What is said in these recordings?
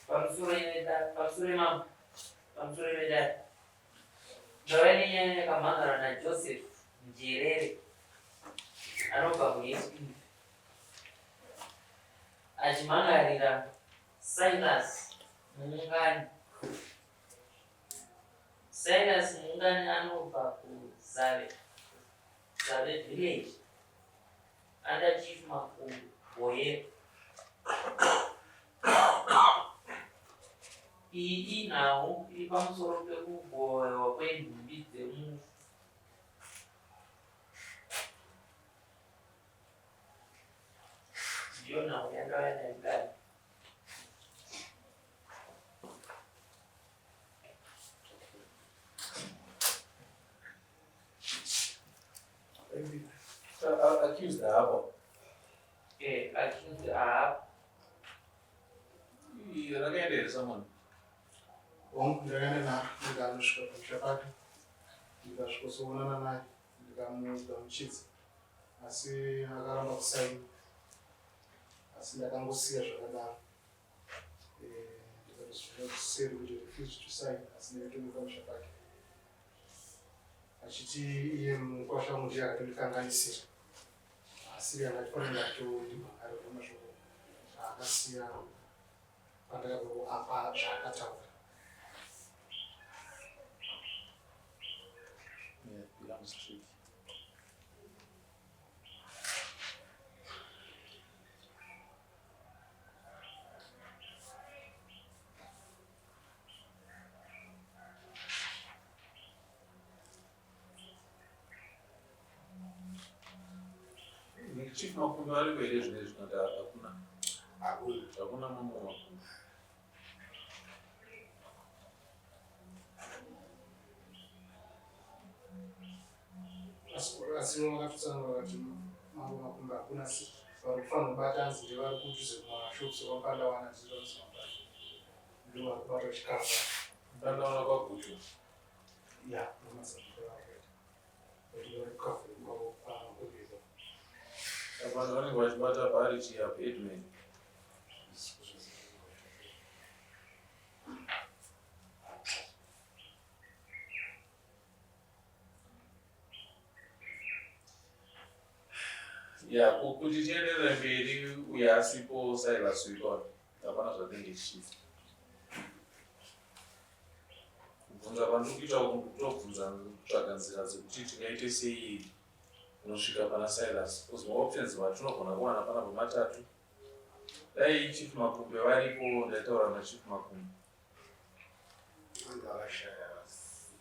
Pamusoro mambo, pamusoro vedare. Ndauya nenyaya yakamhan'arwa naJoseph Njerere anobva kuHeathcliff achimhan'arira Silas Muungani. Silas Muungani anobva kuZave, Zave Village under Chief Makumbo Boyero. Iyi inhau iri pamusoro pekugovewa kwenhumbi dzemufi. Ndiyo nhau yandauya nayo kudare. Accused haapo. Accused haapo. Rakaenda here someone? Hongu, ndakaenda naro ndikanosvika pamusha pake ndikasvikosoonana naye ndikamugamuchidza asi akaramba kusaina asi ndakangosiya zvakadaro ndikatozviona kuseri kuti refused to sign asi ndakatomuka pamusha pake achiti iye mukwasha wangu ndiye akatondikanganisira asi akati panenge atondimhangara pamashoko aakasiya pandakabva apa zvaakataura. Yeah, it becomes tricky. Chief Makumbe variko here zvinezvi kana kuti hakuna? Hakuna. Hakuna mambo Makumbe. Asi vakatotsanangura vakati mambo Makumbe hakuna asi vari kufanira kubata hanzi ndevari kudhuze kumashops kwaMpandawana ndizo vanzi Mapanda ndo vari kubata chikafu. Mpandawana kwaGutu. Ya, ndomasabhuku avakaita. Kuti vari kukavha kwavo kwaGutu. Vanhu vanenge vachibata paari chii apo headman. Ya, kuti tienderere mberi uyo asipo Silas uyu hapana zvatinenge tichiita. Kubvunza kwandiri kuita uku ndikutobvunza kutsvaga nzira dzekuti tingaite sei kunosvika pana Silas because maoptions vatinogona kuwana panapa matatu. Dai Chief Makumbe varipo ndaitaura naChief Makumbe.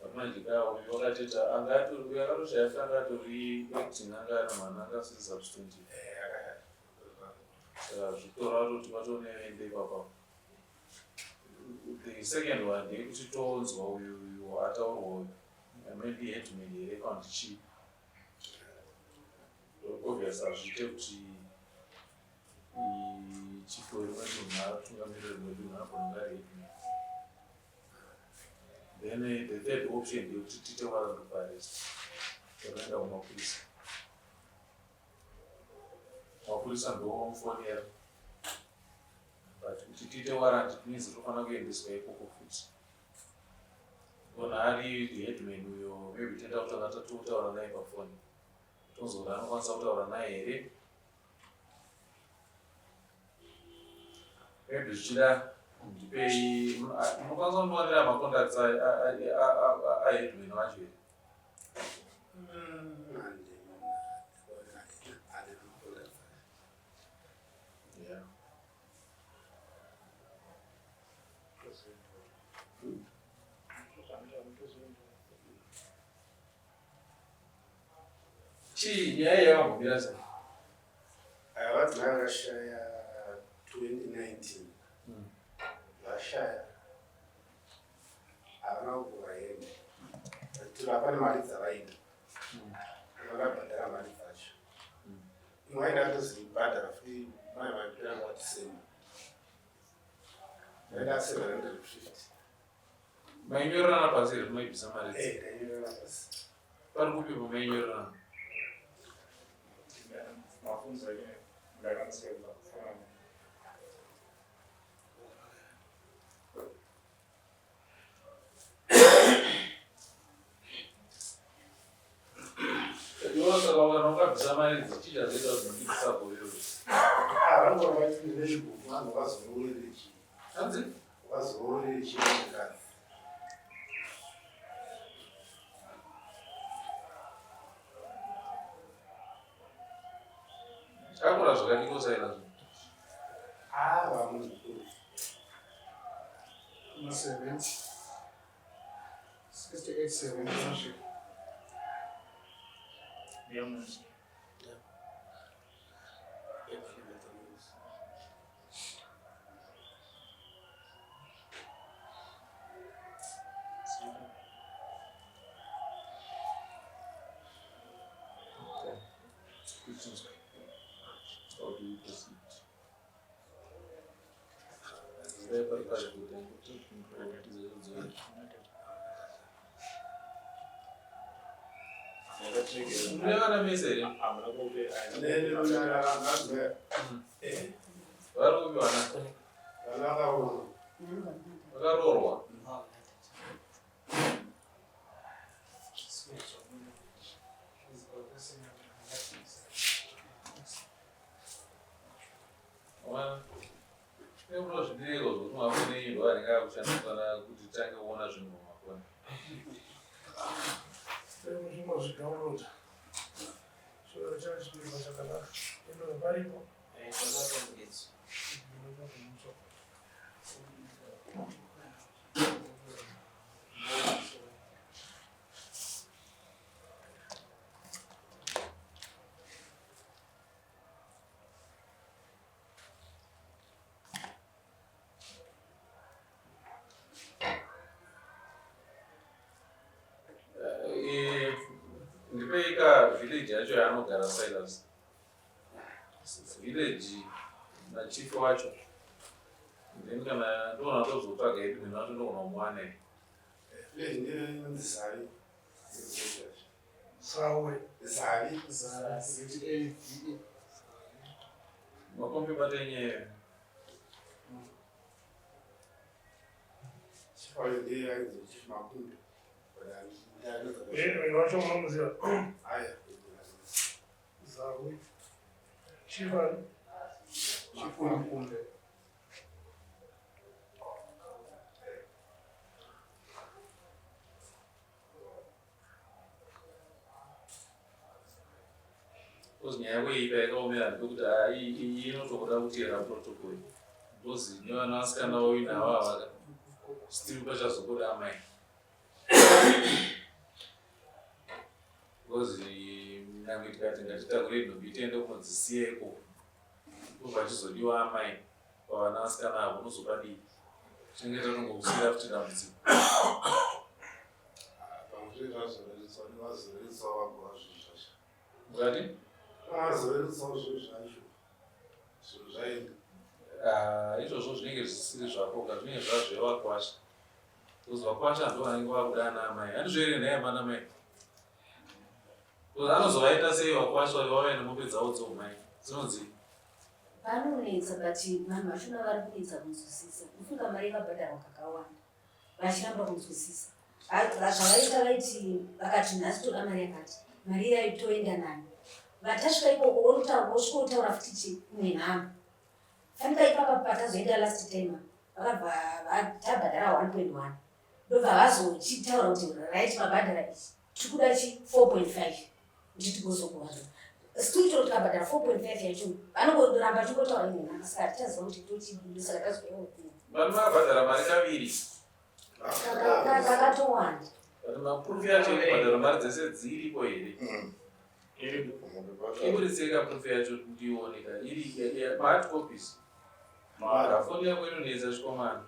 But manje ka uyu wakateta anga atori uyu akatoshaya futi anga atori acting anga ari mwana anga asiri substantive. Saka zvitora kutoti patone ipapa. The second one ndeyekuti tonzwa uyu uyu ataurwa uyu maybe headman here kana kuti chii. Obvious hazviite kuti chief werimwe dunhu atungamirire rimwe dunhu anogona kunge ari headman. Then the third option ndeyekuti tiite warrant of arrest takaenda kumapurisa. Mapurisa ndovomufonera but kuti tiite warrant it means tofanira kuendeswa ikoko futi. Ona ari headman uyo maybe toenda kutanga tatotaura naye pafoni tonzwa kuti anokwanisa kutaura naye here maybe zvichida ndipei munokwanisa kundiwanira macontacts aheadman wacho here? Yeah. Chii nyaya yakambomira sei? Aya vadzimai vakashaya 2019 vashaya havana kugova hembe vatiro hapane mari dzavaida vakabhadhara mari dzacho imwe aida atozoibhadhara futi mai vaipera nguva December vaida 750. Mainyorerana pasi here maibvisa mari idzi? Eh, tainyorerana pasi. Pari kupi pamainyorerana? Mafunzo ndakamuseva kufanana. Vakabvisa mari idzi chii chazoita kuti nhumbi dzisagoverwe? Ah, vanongova nechigubu vanhu vazororere chii? Hanzi? Vazororere chii mukadzi? Akura zvakadiko Silas? Ah, vamuzukuru. Ma 70. 68 70 masvika. Questions? How do you proceed? Mune vana mese here? Vari kupi vana? Vakaroorwa? Unozvidireko zvokuti mafoni enyu ndo anenge akushandiswa kuti titange kuona zvinhu pamafoni. Zvimozvidownload. So chachipirwa chakanaka. Ino paripo. Ndipei ka village yacho yaanogara Silas. Village nachief wacho. Then kana ndoona tozotsvaga hedu munhu wacho ndoona kumuwana here. Village ndinonzi Zavi. Sawe. Zavi. Z-A-V-E. Makombi bata nyaya. Chief wacho ndiye ainzi Chief Makumbi. Headman wacho munomuziva. Aya. Zawe. Chief ani? Chief Makumbe. Because nyaya yako yakaomera ndekuti iyi inotokuda kuteera protocol. Because nevana vasikana vainavo ava still pachazobuda amai. Because nyangwe tikati ngatitakure nhumbi tiende kunodzisiya ikoko. Ndobva chizodiwa amai pavana vasikana avo unozopadii? Tinenge tatongokusiyira futi dambudziko. Pamwe zvazorerutsa vazorerutsa vagova zvinhu zvacho. Mukati? Vazorerutsawo zvinhu zvacho. Zvinhu zvaenda. Ah, izvozvo zvinenge zvisiri zvako ka zvinenge zvazvevakwasha. Because vakwasha ndo vanenge vakuda ana amai. Handizvo here nhai amana mai? Because anozovaita sei vakwasha vauya nemombe dzavo dzoumai? Dzinonzi Vanonetsa but vanhu vachona vari kunetsa kunzwisisa. Kufunga mari yakabhadharwa kakawanda vachiramba kunzwisisa. Zvavaita vaiti vakati nhasi toda mari yakati, mari iyayo toenda nayo. Vatasvika ikoko vosvika votaura futi chi imwe nhamba. Fanika ipapa patazoenda last time vakabva tabhadhara 1.1 ndobva vazochitaura kuti right mabhadhara ichi tiri kuda chi 4.5 kuti tigozokuva zvo still chero tikabhadhara 4.5 yacho vanongoramba chingotaura imwe nhamba saka hatichaziva kuti tochidini saka tazoewo vari makabhadhara mari kaviri. Kakatowanda. But maproof yacho yekubhadhara mari dzese dziripo here? Iburitsei ka proof yacho ndione ka iri mahard copies. Foni yako inonetsa chikomana.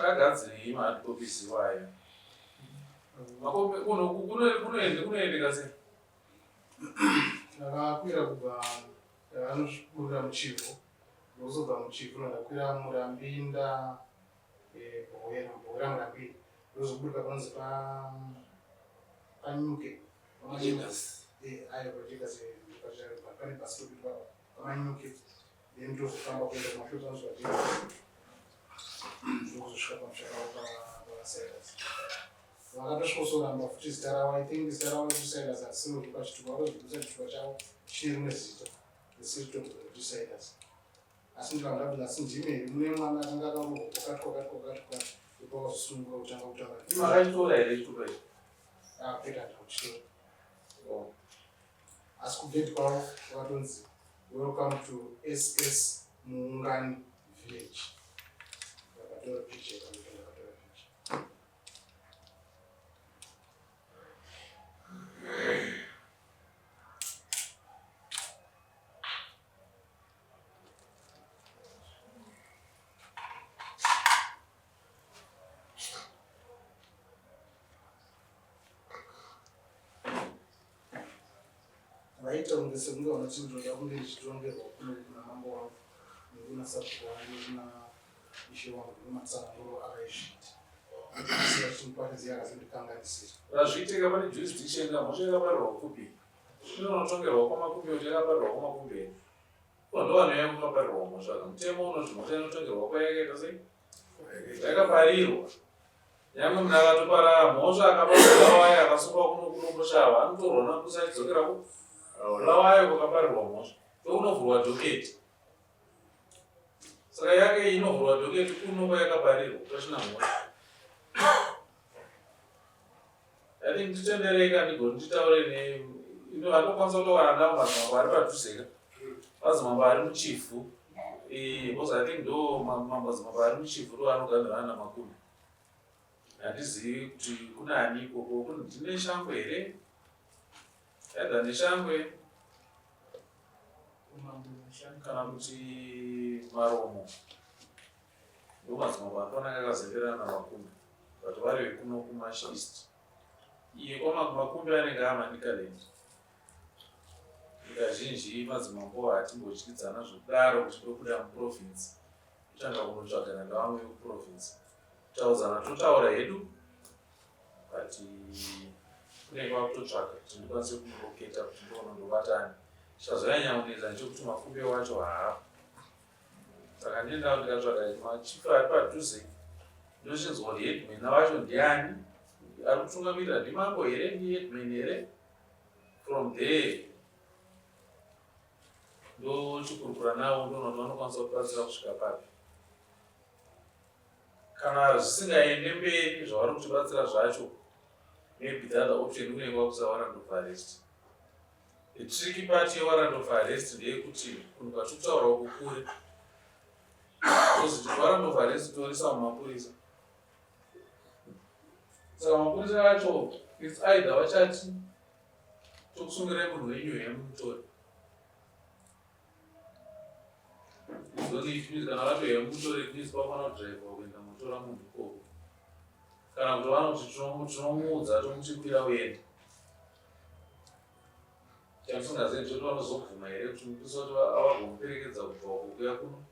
Agadzirei mahard copies iwayo. Kunoendeka sei? Ndakakwira kubva ndakanoburuka muChivhu. Ndokuzobva muChivhu ndakwira Murambinda Bhowera, Bhowera Murambinda. Ndozoburuka panonzi paNyuke. Aiwa paJegas pane bus stop ipapo paManyuke. Then ndozofamba kuenda kumashops anonzi paJegas. Ndokuzosvika pamusha pavo paSilas. Vakatosvikosoramba futi zita ravo. I think zita ravo rekuti Silas harisiro riri pachitupa. Vakazobudisa chitupa chavo chine rimwe zita risiri kuti Silas. Asi ndikanga asi ndimi here mune mwana akanga akarohwa kwakati kwakati kwakati kwakati ndopakazosununguka kutanga kutaura. Makachitora here chitupa ichi? Ah, kwete handina kuchitora. Asi kugate kwavo kwakatonzi welcome to SS Muungani village. Vakatora picture pamwe ndakatora picture. Vaita kunge sekunge vanoti ndinoda kunge ndichitongerwa kuno kuna mambo wangu nekuna sabhuku wangu nekuna ishe wangu nematsananguro avaizviita. Asi vachiti mukwanidzi akazondikanganisira. Razviitika pane jurisdiction ka mhosva yakaparirwa kupi? Inonotongerwa kwamakumbi kuti yakaparirwa kwamakumbi here? Ko ndovanhu yakaparirwa mhosva ka mutemo unoti mhosva inotongerwa kwayakaita sei? Yakaparirwa. Nyangwe munhu akatopara mhosva akapa Bulawayo akasungwa kuno kuno kushava anotorwa nakusa achidzokera ku Bulawayo kwakaparirwa mhosva. Ndokunovhurwa dhoketi. Saka yake inovhurwa dhoketi kuno kwayakaparirwa pasina mhosva. I think titendereka ndigoni nditaure ne ino anokwanisa kutaura navo madzimambo ari padhuze ka madzimambo ari muchivhu because I think ndo madzimambo ari muchivhu ndo anoganhirana namakumbi. Handizivi kuti kuna ani ikoko ndine shangwe here either neshangwe kana kuti maromo ndo madzimambo anofanira akazemberana namakumbi but vari vekuno kumash east iye kwamakumbi anenge amanicaland. Nyika zhinji madzimambo hatimbodyidzana zvekudaro kuti ndobuda muprovince totanga kunotsvagana nevamwe vekuprovince taudzana totaura hedu but kunenge kwakutotsvaga kuti ndikwanise kumuroketa kuti ndoona ndobatani. Chazonyanya kunetsa ndechekuti makumbi wacho haapo. Saka ndindawo ndikatsvaga machief ari padhuze ndochinzwa kuti headman wacho ndiani ari kutungamirira ndimambo here ndi headman here. From there ndochikurukura navo ndoona kuti vanokwanisa kutibatsira kusvika papi. Kana zvisingaende mberi zvavari kutibatsira zvacho maybe the other option kunenge kwakuisa warrant of arrest. The tricky part yewarrant of arrest ndeyekuti kunhu kwatiri kutaura uku kure. Tozoti warrant of arrest toisa mumapurisa. Saka mapurisa acho it's either vachati tokusungirai munhu wenyu here mumutori. Zoni it means kana vatoya mumutori it means pafanira kudriver kuenda munotora munhu ikoko. Kana kuti vanoti tinomuudza tomuti kwira uende. Chamusingazivi ndechekuti vanozobvuma here kuti mupurisa kuti avagomuperekedza kubva uko kuya kuno.